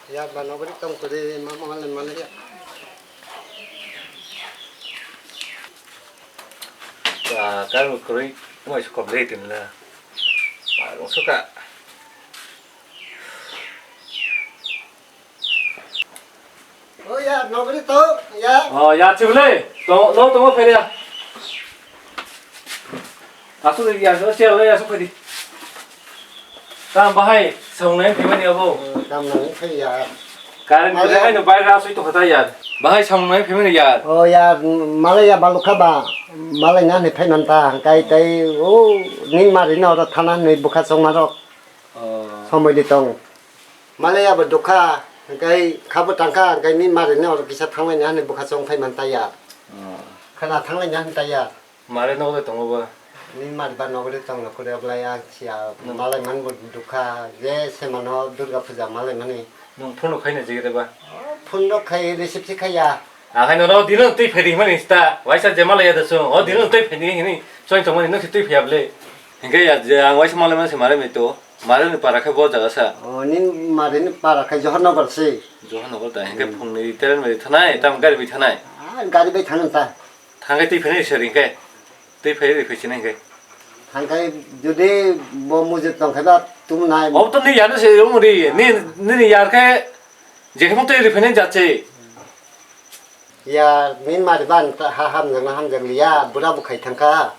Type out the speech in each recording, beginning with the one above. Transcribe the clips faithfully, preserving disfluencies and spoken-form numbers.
Ya, ba nogri tong kuri, ma, ma, ma, ma, ya. Ba, kar kuri, mo isu kop le tin la. Ba, rong suka. O ya, nogri to, ya. O ya, chibule. To, no, to, mo pheria. Asuk ya, so sia ya, so phedi. Tam bahai, saungnai phimani abo. Tam nang phai ya. Karen ko hai no bai ra sui to khata ya. Bahai saungnai phimani ya. O ya, malai ya balukha ba. Malai na ne phai manta, kai tai o nin mari na oro thana ne bukha song marok. O. Somoi di tong. Malai ya ba dukha, kai khabo tangka, kai nin mari na oro kisa thanglai na ne bukha song phai manta ya. O. Khana thanglai na ta ya. Mare nogo de tongo ba? Ni mar ba nogo de tong kore oblai ang sia malai man bo dukha je se mano Durga puja malai mani. Nung phone rok khaina jigre ba? Phone rok khai receive se khaya. Akhai no dino twi phai di mani sta. Waisa je malai ya da so. O dino twi phai di hini. Choi tong mani no twi phai able. Hingke ya je ang waisa malai man se mare me to. Mare ni para khe bo jaga sa. O ni mare ni para khe Johor Nagar se. Johor Nagar da hingke phung ni train bai thanai tam gari bai thanai. Ah, gari bai thangan ta. Thangkai twi phai ni sir hingke. Twi phai ri phai sinai hingke. Thangkai jodi bo mujit tong khe ba tum nai. Ob to ni yar se rum ri. Ni, ni yar khe je khe twi ri phai ni jat se. Ya, min mari ban ta ha ham jang ham jang liya, bura bu khai thangka.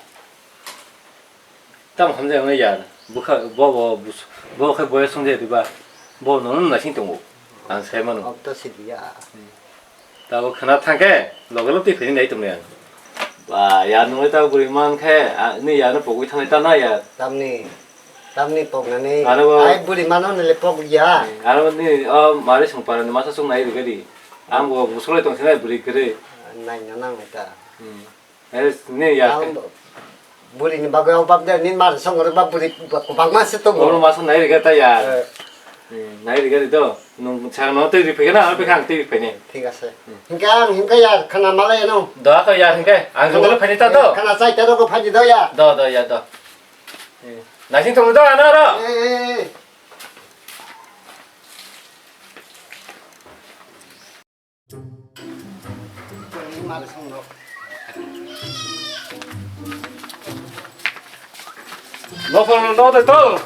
Tam hamjak nai ya, bwkha bo, bo, bus-, bo khe boyas wng jaya diba, bo nono naising tongo, ang sai mano. Ob to sidiya. Tabo khna thangkhe, loge log twi phai nai tongnai ang. Ba, ya nungwi tabo bwrwi man khe, a, ni ya no pogwi thangnai ta na ya. Tamni, tamni poknani. Aro bo ai bwrwi mano nile pok ya. Aro ni, o, mari songpara ni masa song nai rwgadi. Ang bo busulai tong sinai bwrwi kwrwi. Naina nangnai ta. Hmm. Eh, ni ya. Ang buri ni bagwi obab de, ni mar song ro ba buri kubak ma se to bo. Oro ma song nai rega ta ya. Eh. Hmm, nai rega di do. Nung chang no tei ri phege na, aro phege ang tei ri phege. Thik ase. Hmm. Hingke ang hingke ya khana malai no. Do ako ya hingke. Ang jogolo phani ta do. Khana chai ta ro ko phani do ya. Do, do ya do. Hmm. Naising tong do ano ro. Eh, eh, eh. Nokol no de to.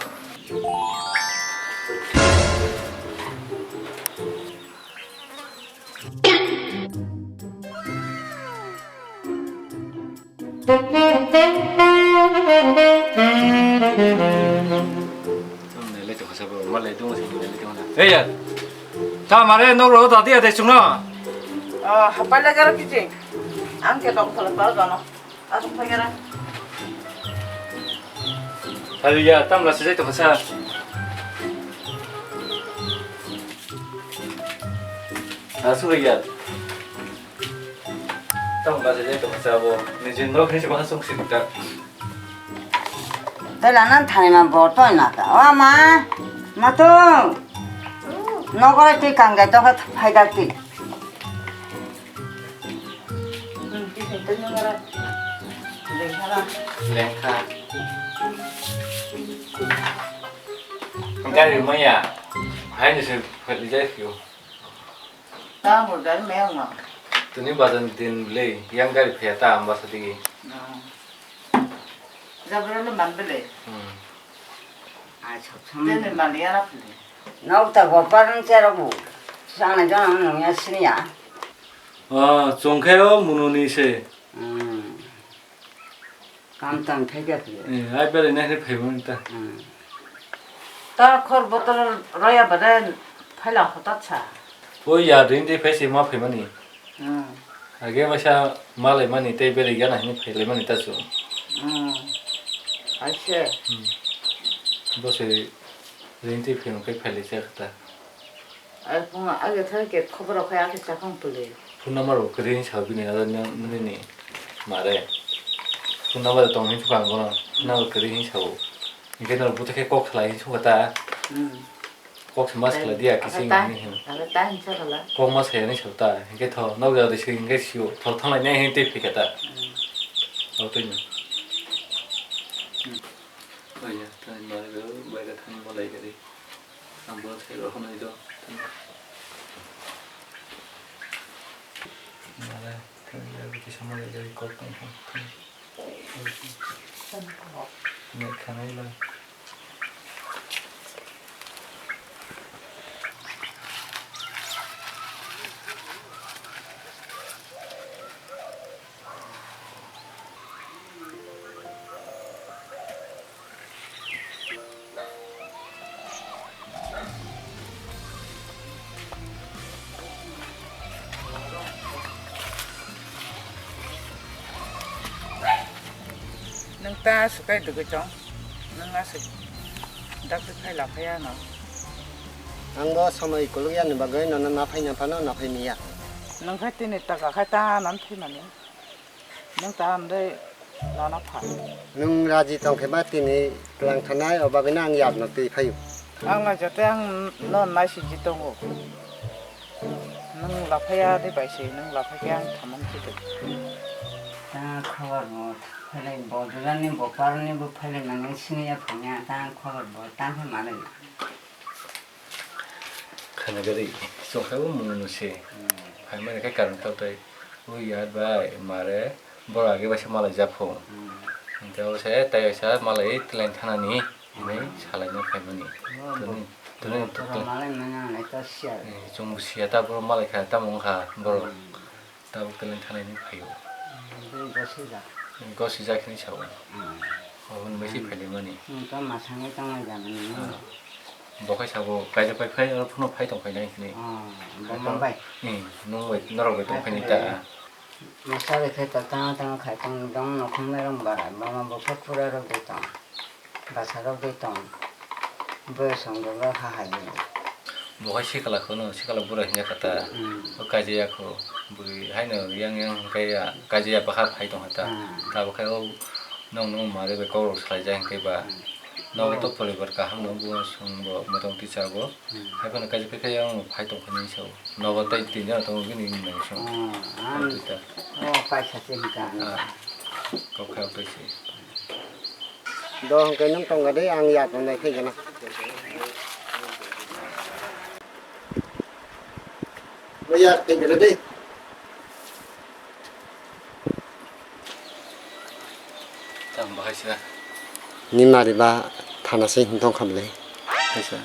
Hey ya, ta mare nok rok da dia de chungno. Ah, hapai le garo kiji. Ang ke dok phala pal gano. Asuk phai garo. Hari ya, tam la se to khasa. Asuk ya. Tamo ba se to sa bo. Ni jin no khe ba sung si ta. Tela nan thani ma bo to na ta. O ma. Ma to. No gore ti kang ga to kha phai da ti. Lengkha. Gari maya. Hai ni se phai jai kyo. Tamo gari maya ma. Tuni bazar din le yang gari phaya ta amba sa digi. Jabra le man bele. Hmm. Ai chok chok. Tene man ya na pele. Nok ta gopar nang chera bu. Sana jana nang ya sini ya. Ah, chongkhe o mununi se. Hmm. Kam tam thai kha khe. Eh, ai bere nai phai mani ta. Hmm. Ta khor botol roya bade phaila hotat sa. O ya rin de phai se ma phai mani. Hmm. Age masa malai mani tei bere gana hini phai lai mani ta su. Hmm. Aise. Hmm. Bo se rin de phai ma phai lai sa ta. Ai phung age thai ke khobor khai age chakang pule. Phone number bo kwrwi hinwi sa bini aro nini mare. Phone number tong hinwi phang bono. Phone number kwrwi hinwi sa o. Hinkhe no buto khe kok khlai hinwi sungkha ta. Hmm. Kok se mas khlai diya kisi hinwi hin. Age ta hinwi sa khala. Kok mas khlai hinwi sa ta. Hinkhe tho nok jagadi se hinkhe sio. Tho thanglai nai hinwi twi phikha ta. Hmm. Abo twi no. Hmm. Oya, tani mare bai ka thani malai gari. Ang bo sai rw hwnwi do. Samani gari kok tong kha. Nek khanai la. Nwng ta aswk kai dugui tong, nwng aswk dakti phai la phai ano. Ang bo somoi kuluk yani bagwi nono naphai naphano naphai miya. Nwng khai tini taka khai ta nang thwi mani. Nwng ta andai lana pha. Nwng raji tong khe ba tini tlang thanai, o bagwino ang yakno twi phaio. Ang lai jate ang no naisingji tongo. Nwng laphaya de bai se, nwng laphai khe ang thamang khe de. Ta khobor bo phailai, bo jora ni bo paro ni bo phailai nang sini ya phanya ta khobor bo ta khe malai. Khana gari, chwng khai bo mung nung se. Hmm. Phaimani khe karwi tok tei, o yaar bai, mare, borok age bai se malai jak pho. Hmm. Hingke o se, tei waisa malai tlang thanani, hinwi hmm, salaina phaimani. Oh, tini, bo-, tini bo-, tok tei. Malai manya nai to siya. Eh, chwng bo siya ta, borok malai kha, tamo wngkha, borok. Hmm. Tabuk tei thanai ni phaio. Tei gosijak. Gosijak hinwi sao. Hmm. Obo ni bai se hmm, phailai mani. Hmm, to masangwi tongnai jani. Ah. Bo khai sabo kaisa pai phai oro phano phai tong khainai hinwi. Oh, bo ma bai. Hmm, nwng bai, norok bai tong khainai ta. Masa bai khai to tanga tanga khai tong dong nokhung mai rong bara. Bo ma bo khe pura rok de tong. Bwsarok de tong. Bwsong de ba ha hai de. Bo hai sikla kheno, sikla bura hinya kata. Hmm. O kaijaya kho. Bui haino yang yang hingke ya, kaijaya bahar hai tong hata. Hmm. Tabo khai o nong nong mare be kok rok salai jai hingke ba. Hmm. Nogo to poribar kaham no bo song bo motom tisa bo. Hmm. Hai phano kaisa phikha yang phai tong phani sao. Nogo tai tin jora tongo bini nai sao. Hmm, ang. Twi ta. Oh, kaisa se hingka. Ah. Kok khai twi se. Do hwnkhe nwng tongkha de, ang yak wngnai khaigana. Bo yak khaigana de. Tamo bahai sa. Ni mari ba thana se hwn tong kha bwle. Kaisa.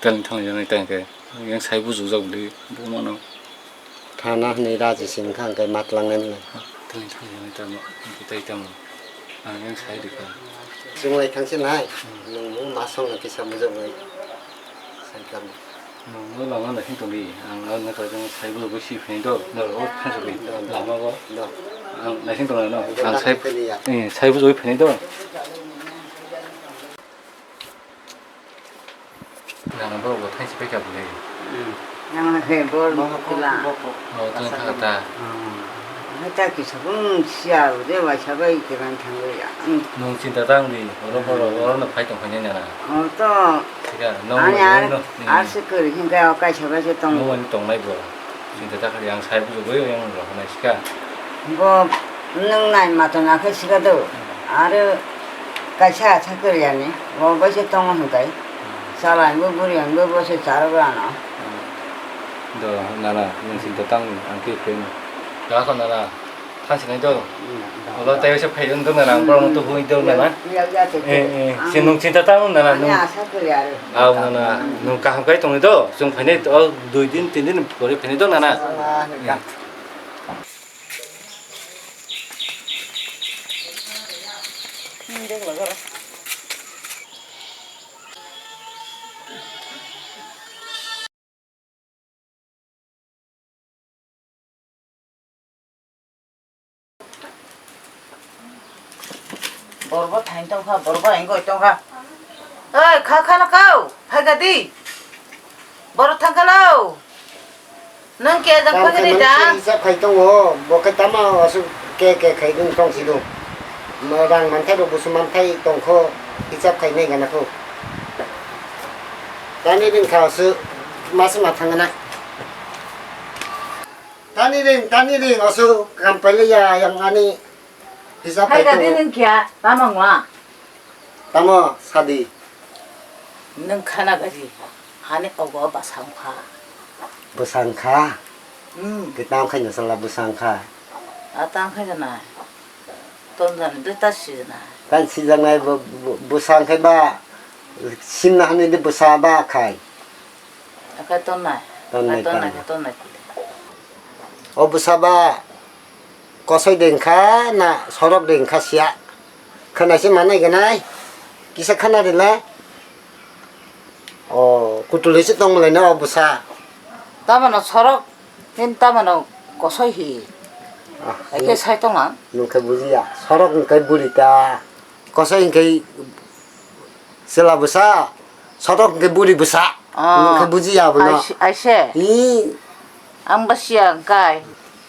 Tang thang yang tang khe. Yang sai bujujak bwle. Bo mano. Thana hwnwi raji se wngkha, hwnkhe ma twlangnai nwnglai. Tei tamo, tei tamo. Ang yang sai rikha. Chwnglai thangsinai, hmm, nwng bo ma songno kisa bujoknai sai kha. Nwng bo lama naising tongdi, ang o nokha jang sai bujokgwi si phainai do, norok o thangsokdi. Do, do. Lama bo. Do. Ang naising tongnai no. Do, ang sai, naising tongdi ya. Eh, sai bujokgwi phainai do. Nana borok bo thansi paikha bwle. Hmm. Nang na khe bor. Bo kho, kila. Bo kho. Oh, tong thaka ta. Hmm. Hai ta kisa bung sia de waisa bai kiran thangwi ya. Hmm. Nwng chinta ta wngdi, oro borok, hmm, oro no phai tong khainai nana. Oh, to. Thika, nwng ani nwng ar, no, hmm, ar se kwrwi hwnkhe o kaisa bai se tong. Nwng ani tongnai bo. Chinta ta khali ang sai bujugwi yang rok nai sika. Bo nwng nai matona khe sika do. Aro kaisa asa kwrwiyani bo bai se tongo hwnkhe. Chala hinwi bo bwrwi hinwi bo se charwk rano. Do nana nwng sinta tang ang khe khe. Ga kho nana. Thansinai do. Olo tei se phai wng do nana, borok no tubu wng do nana. Eh, eh, se nwng chinta ta wng nana, nwng. Ani asa kwrwi aro. Aw nana, nwng kaham kai tongni do, chwng phainai o dui din, tin din pore phainai do nana. Borbo thain tongkha, borbo engoi tongkha. Oi, kha, kha na kau, phai kha di. Borok thang kha lo. Nwng ke jang phai kha di da? Isa phai tongo, bo khe tamo aswk ke ke khai dun tong si do. Rang manthai rok busu manthai tongkho, hisab khai nai gana kho. Tani ring kha aswk masa ma thang na. Tani ring, tani ring, oso kampali ya yang ani hisab hai khai kadi tongo. Nung kya, tama ngwa. Tamo sadi. Nung khana gari, hani ogo basang kha. Basang kha? Hmm. Kitam khai nasala basang kha. A tang khai jana. Ton jani de ta si jana. Tan si jana bo, bo, bwsa khai ba simna hani de bwsa ba khai. Akai ton nai. Ton nai, ton nai, ton nai. Ton nai. O bwsa ba kosoi de wngkha na sorok de wngkha siya. Khwnaise manai ganai. Kisa khwna rila. O kutul hise tong lai na o bwsa. Tamano sorok. Hini tamano kosoi hi? Ah, hai khe nwng, sai tong ang. Nwng khe bujiya. Sorok hwnkhe buri ta. Kosoi hwnkhe chwla bwsa. Sorok hwnkhe buri bwsa. Ah, nwng khe bujiya abono. Aise, aise. Hi? Ang basiya hwnkhe.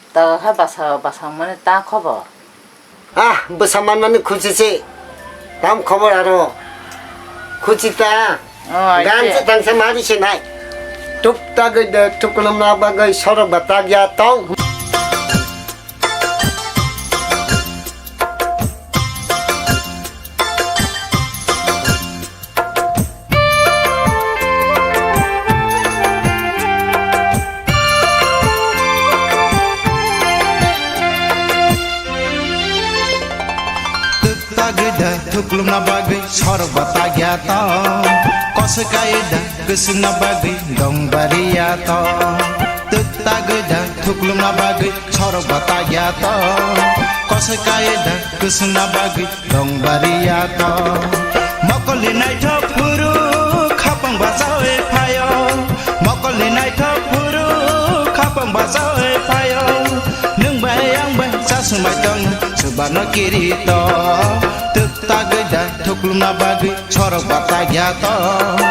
Ta ha basa, basa mane ta khobor. Ah, bwsa manmani khusi se. Tam khobor aro. Khusi ta. Oh, gan se tang se mari se nai. Tuk ta goi de tuk lom na ba goi sorok ba ta gya tong. Twk tagwi da thuklumna bagwi sorok ba tagya tong. Koswk kai da kwswkna bagwi dong bariya tong. Twk tagwi da thuklumna bagwi sorok ba tagya tong. Koswk kai da kwswkna bagwi dong bariya tong. Mokolni naithok phuru khapang bachawi phaio. Mokolni naithok phuru khapang bachawi phaio. Nwng bai ang bai chasung bai tong chubano kirito. Twk tagwi da thuklumna bagwi sorok ba tagya tong.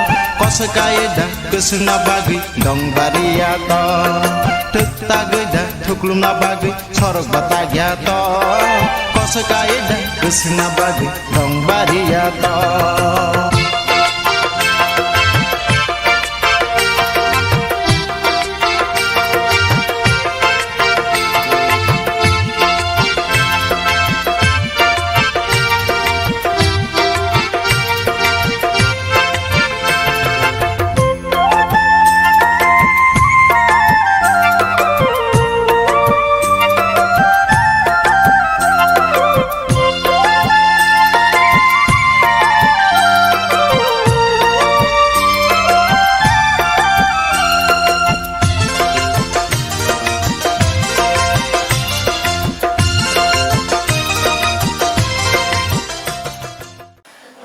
Koswk kai da kwswkna bagwi dong bariya tong. Twk tagwi da thuklumna bagwi sorok ba tagya to, koswk kai da kwswkna bagwi dong bariya to.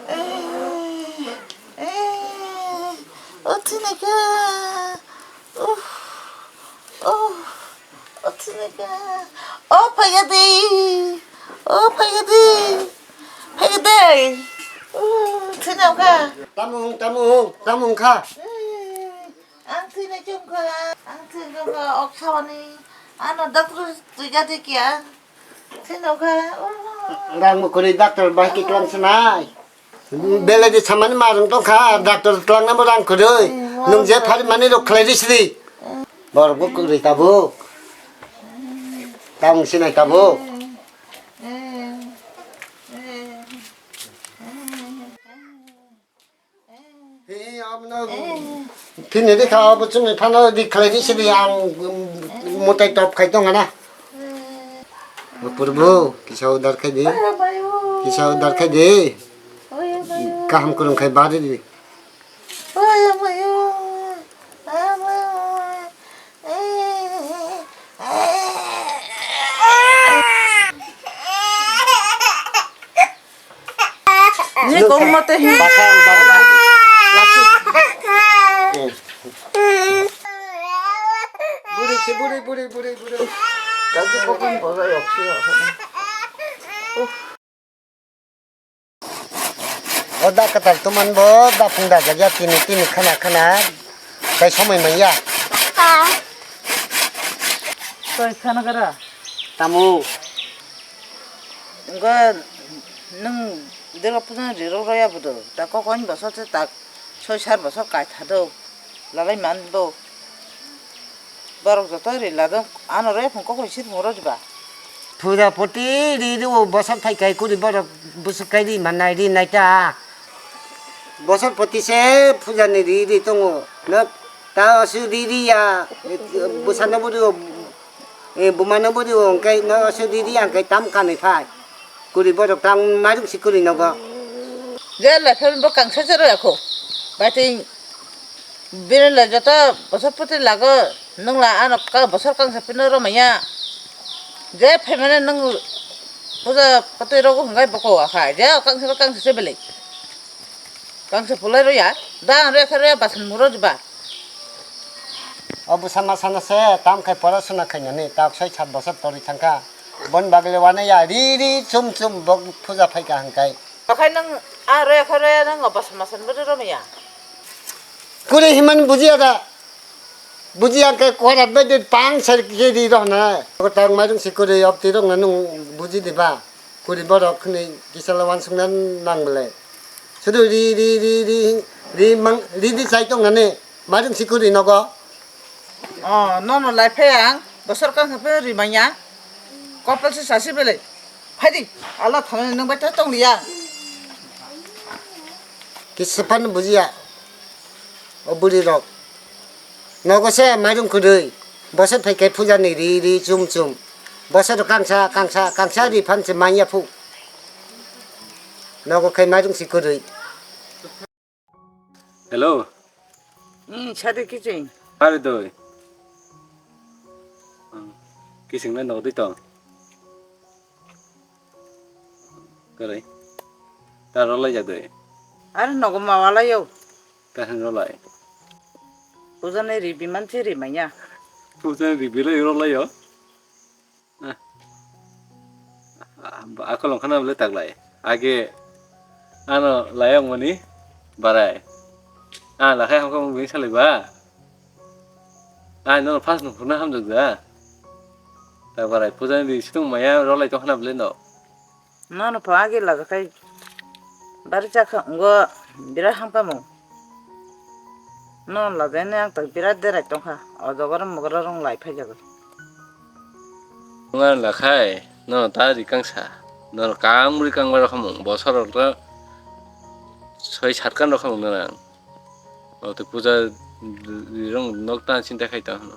Eh, eh, o thwinaikha. Uff, uff, o thwinaikha. O phaikha di. O phaikha di. Phaikha di. Uh, thwinaikha. Tamung, tamung, tamung kha. Eh, ang thwinaikha. Ang thwinaikha. Ok, sabani. Ano doctor twi gati kya. Thwinaikha. Oh. Rang mukuri doctor bai ki tlang sanai. Belai di samani marwng tongkha, doctor twlangnabo rang kwrwi. Nwng je phari manwi rok khlai rw sidi. Borok bo kwrwi tabuk. Tamung sinai tabuk. He, abono phini rikha, abo chwngni phano ri khlai rw sidi, ang mutai top khai tongkha na. O purbo, kisa udar khai di. Kisa udar khai di. Kaham kwrwng khai bari di. Ni kong mate hi. Bakang, bakang. Laki. Buri si, buri, buri, buri, buri. Kaki kokong boga yoksi. O da kwtal tuman bo da phung da jagya tini tini khana khana. Kai somoi manya. Toi khana gara. Tamu. Ngo nung dero pujan riro roya budo. Ta kokon boso te tak soi sar boso kai thado. Lalai man bo. Borok joto ri ladok, ano rw phung kokoi sir phung rw diba. Puja poti ri ri o bosor phai kai kuri borok bwswk kai ri manai ri nai ta. Bosor poti se puja ni ri ri tongo. Nok ta osu ri ri ya bwsa no buri o E, buma no buri o, hwnkhe no se di di, ang khe tam kanwi phai. Kuri borok tam mairum si kuri nogo. Je le phe bo kangsa se roya kho. Baiting bini le joto bosor poti lago, nung la ano ka bosor kangsa pino romaya. Je phe mane nung puja poti rogo hwnkhe boko wa khai. Je kangsa kangsa se belai. Kangsa pulai roya. Da ang roya khe roya basan muro jiba. O bwsa masano se tam khai porasona khainani tak soi sat bosor torwi thangkha. Bon bagwi le wana ya ri ri chum chum bo puja phaikha hwnkhe. Okhai nang a roya khe roya nang o bwsa masano bo romiya. Kuri himan bujiya da. Bujiya khe kora bede pang ser ke ri rohna. Ko tang mairum si kuri opti rok na nung buji diba. Kuri borok hwnwi kisa le wansukna nang bwle. Sudu ri, ri, ri, ri, ri mang, ri, ri chai tong nani. Mairum si kuri nogo. Oh, nono lai phai ang. Bosor kang khe ri manya. Kopel se sasi bele. Phaidi. Allah thamani nang bai ta tong liya. Kisa phan bujiya. O buri rok. Nogo se mairum kwrwi. Bosor phai khe puja ni ri, ri, chum, chum. Bosor kangsa, kangsa, kangsa ri phan se manya phu. Nogo khai mairum si kwrwi. Hello. Hmm, sadi kiching. Hari doi. Hmm. Kiching na nodi to. Kare. Ta rolai ja doi. Are nogo mawalai yo. Ta hin rolai. Puja ni ri biman si ri manya. Puja ni ri bilai rolai yo. Ah. Ah, ba-, ako longkhana bole taklai. Age ano layang mani barai. Ah, lakhai hamkha mung bini salai ba. Ah, no pas no khuna hamjak da. Ta barai puja ni situng maya rolai tong khana bole no. Nono pho agi laga khai bari chakha ungo birat hamkha mung. Nono lajai ne ang tak birat derai tongkha. O jogoro mogoro rong lai phai jago. Ngar lakhai nono ta ri kangsa. Nono kang muri kang bar khamung bosor rok ta soi sat kan rok khamung nono ang. O te puja ri rong nok ta chinta khai ta hano.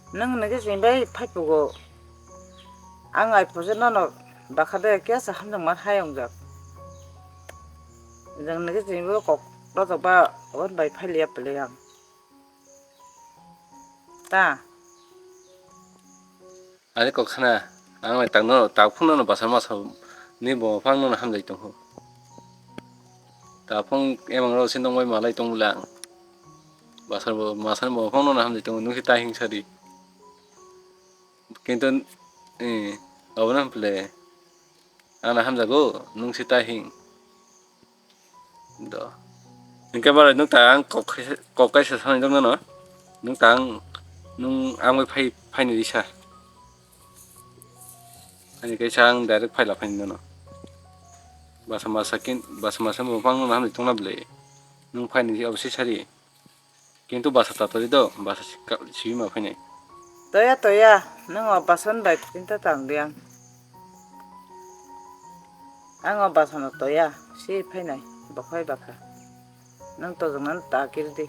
Nang nage jembai phai pugo. Ang ai pose nono bakha de kya sa hamjang mar hai ongjak. Jang nage jembai kok rotok ba on bai phai liya pele ang. Ta. Ani kok khana ang lai tang no tak phung no basa masa ni bo phang no hamjai tong ho. Ta phung emang ro sin dong bai malai tong lang. Basar bo, masar bo phang no hamjai tongo, nung si ta hing sadi. Kintu, eh, abo na phle. Ana hamjago, nung si ta hing. Do. Hingke barai nung ta ang kok, kok kaisa sanai dong no. Nung ta ang, nung ang bai phai, phai ni risa. Ani kaisa ang direct phai la phai ni no. Basa masa kin, basa masa bo phang no hamjai tong na ble. Nung phai ni abo si sari. Kintu basa tatori do, basa sika-, sibima phainai. Toya, toya, nwng o basan bai tinta tang di ang. Ang o basano toya, si phainai, bokhai bakha. Nwng tojongmani ta kiri di.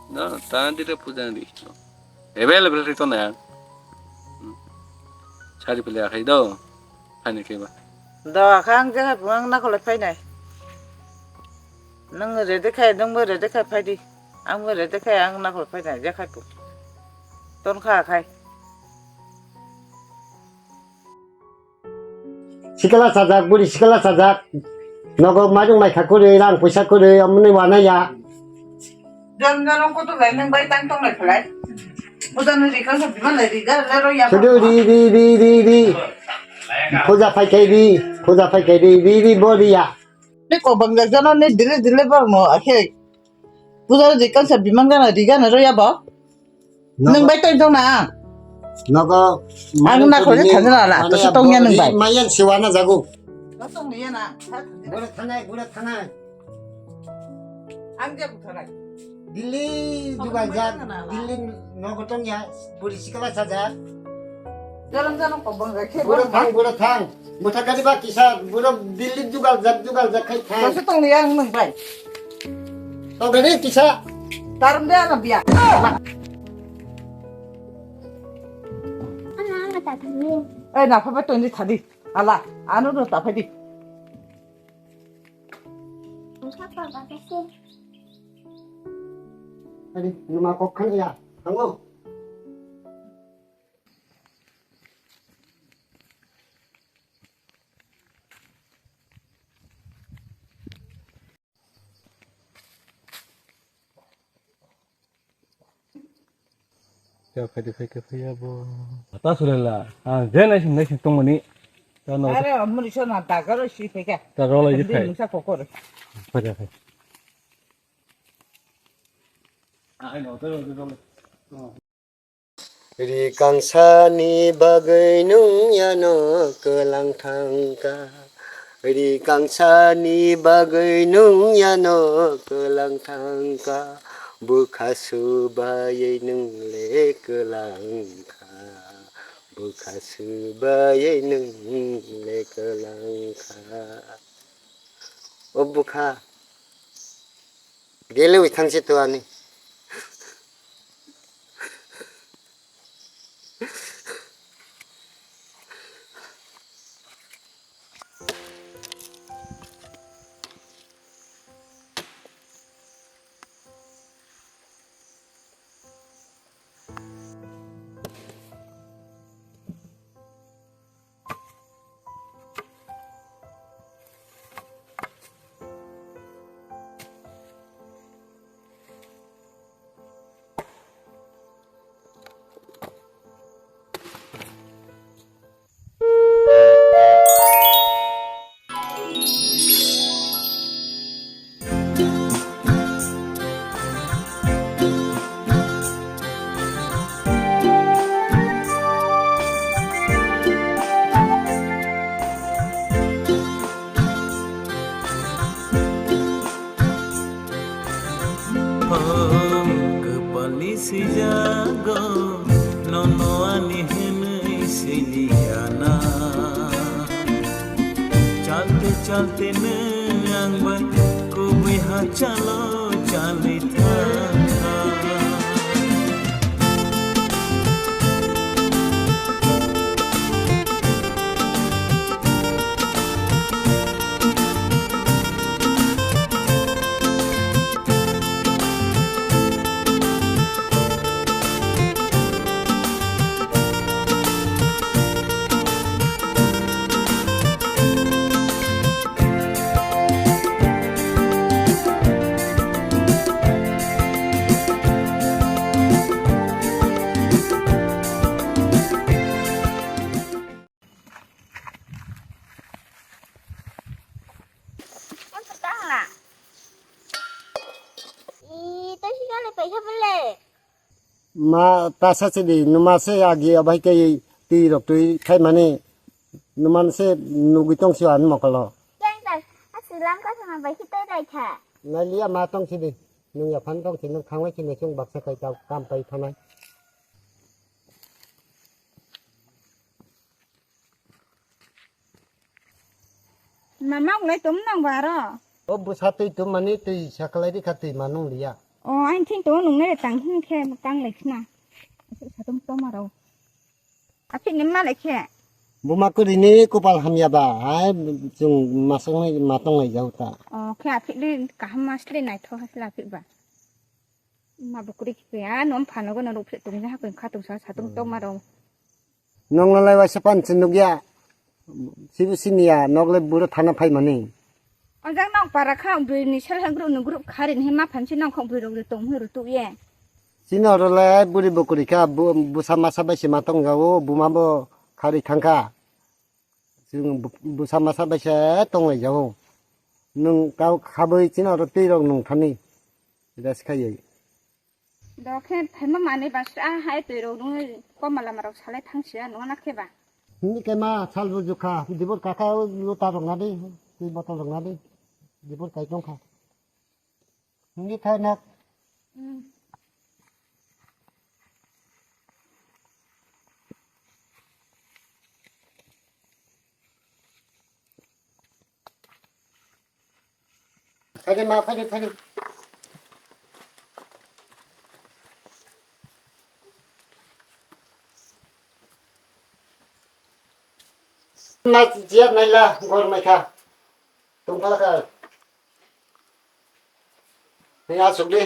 No, ta di re puja di. Available ri tonai ang. Hmm. Sari pili akhai do. Phaini khe ba. Do kha ang je khai phung ang nakolai phainai. Nwng ready khai, nwngbo ready khai phaidi. Angbo ready khai ang nakolai phainai je khai phung. Ton kha khai. Sikla sajak, buri sikla sajak. Nogo mairum mai kha kwrwi, rang puisa kwrwi, amoni wanaya. Jon jon ko to lai nang bai tang tong lai phalai. Puja no ri kang sa biman lai ri ga le ro ya. Sudu ri, ri, ri, ri, ri. Puja phai kai ri, puja phai kai ri, ri, ri, bo ri ya. Ni ko bang ga jana ni dile dile bar mo akhe. Puja ri kang sa biman ga na ri ga na ro ya ba. Nogo. Nang bai tong tong na. Nogo. Ang na khore thang na la, to se tong ya nang bai. Mayan siwa na jago. Tong ya na. Gura thanai, gura thanai. Ang je butharai. Delhi jugal jak, Delhi nogo tong ya, buri sikla sajak. Garam garam ko bang ga khe. Bura thang, bura thang. Mutha gari ba kisa, bura Delhi jugal jak, jugal jak khai thang. Kasa tong ya ang nang bai. To gari kisa. Tarum de ano biya. Ana, ana, ta thani. Ei, na phaba toni thadi. Ala, ano no ta phadi. Sapa ba kasi? Adi, numa kok khan ya. Hango. Ya, phai de, phai khe phai ya bo. Ta sulela. Ah, je nai sing, nai sing tongmani. Ta no. Are, amuri so na ta garo si phai kha. Ta rolo je phai. Musa kokor. Phai de, phai. Ai no, ta rolo, rolo. Ri kangsani bagwi nung yano kwlang thangkha. Ri kangsani bagwi nung yano kwlang thangkha. Bwkha swbaywi nung le kwlang kha. Bwkha swbaywi nung le kwlang kha. O bwkha. Gelewi thangsi to ani. Kwpalni sijago nono ani hwnwi siliya na. Chalte chalte nwng ang bai kubui hachalo chali thangkha. Ma, ta sa se di, numa se agi abai ke twi rok twi khai mani, numa se nugwi tong si ani mokolo. Keng tai, a silang ka sama bai khitai dai kha. Nai liya ma tong si di, nung ya phan tong si, nung thang lai si, nung chung baksa kai tau kam pai thanai. Mama ulai tom nang baro. O bwsa twi tom mani twi sakalai ri kha twi ma nung liya. O ain thin to nung nai tang hin khe tang lai khna. Satung toma rau. Aphi ni ma lai khe. Buma kuri ni kupal hamya ba. Hai chung masang nai matong lai jau ta. O khe aphi li kaham mas le nai tho hasla aphi ba. Ma bukuri khe ya nom phano go no ruk phe tung ja ha kha tung sa satung toma rau. Nong nalai waisa pan se nukya. Sibu siniya, nok le buro thana phai mani. Onjak nong para kha, bwrwi ni sel hang group ni group khari ni ma phan si nong khong bwrwi rok tong hwn rutuk ye. Sino ro le buri bukuri kha, bu-, busa masa bai se ma tong jao, buma bo khari thang kha. Chwng bu-, busa masa bai se tong lai jao. Nung kau khabwi sino ro twi rok nung thani. Ida sikhai. Dokhe phaima manwi ba sa hai twi rok nung koma lama rok salai thang sia nung na khe ba. Hini khe ma sal bu jukha dibor kaka luta rok nadi twi botol rok nadi dibor kai tong kha. Hini thai nak. Hmm. Phaidi ma, phaidi, phaidi. Na jiat naila gor maikha. Tungphala kha. Ni asuk di.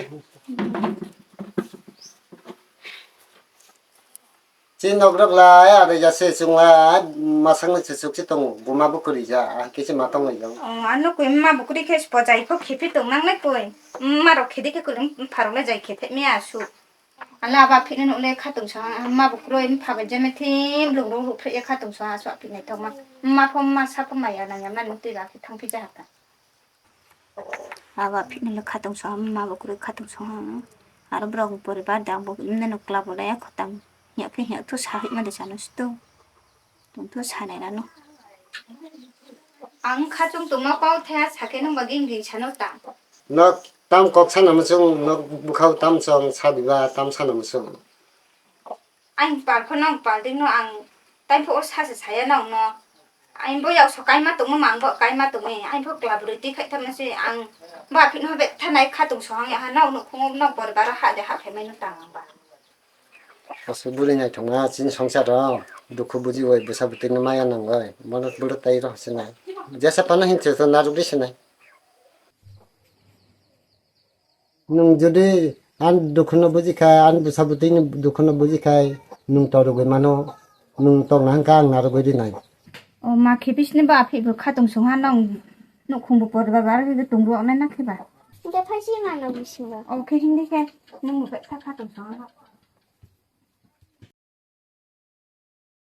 Chin nogrok la ya re jase chungla masang ni chuk chi tong buma bukuri ja a kisi matong ni jang. Oh, ano koi ma bukuri khe pojai kho khipi tong nang nai koi. Ma rok khidi khe koi pharok le jai khe thek mi asu. Ala ba phine no le khatung sa ma bukuri pha ba jeme thim lung rung ruk phre khatung sa asu phine tong ma. Ma phom ma sa phom ma ya na ya na nung twi ba khe thang phi ja ha ta. Aba phitni le khatung soham, ma bo kwrwi khatung soham. Aro borok bo poribar da, bo neno club o laya khotam. Hiya khe hiya thu sahit ma de sano sto. Tong thu sanai rano. Ang khatung tongma pau the, sakhe nung bagwi ring sano ta. Nok tam kok sana muchung, nok bukhao tam chong, sabiba tam sana muchung. Ang pal pho nang pal ding no ang tai pho o sa se saya nang no. Ang bo yak so kaima tongmo mang bo kaima tongmi. Ang pho kla bwrwi twi khai thamna se ang ba phit no be thanai khatung sohang ya ha nang no khungo nang bor bara ha de ha khai mai no tang ang ba. Asuk bwrwi naithokma chini songsaro dukhu buji oi bwsa bwtwi no maya nang oi. Bono bwrwi tai rw sinai. Jesa phano hinse to narwgwi sinai. Nwng jodi ani dukhuno buji khai, ani bwsa bwtwini dukhuno buji khai, nwng torogwi mano, nwng tongna hwnkha ang narwgwi rinai. O ma, khe bisni ba phikbo khatung songha nang nukhungbo porba bar khe tongbo onai na khe ba. Hwnkhe phai si mano bisingo. O khe hindi khe nwng bo kha khatung songha.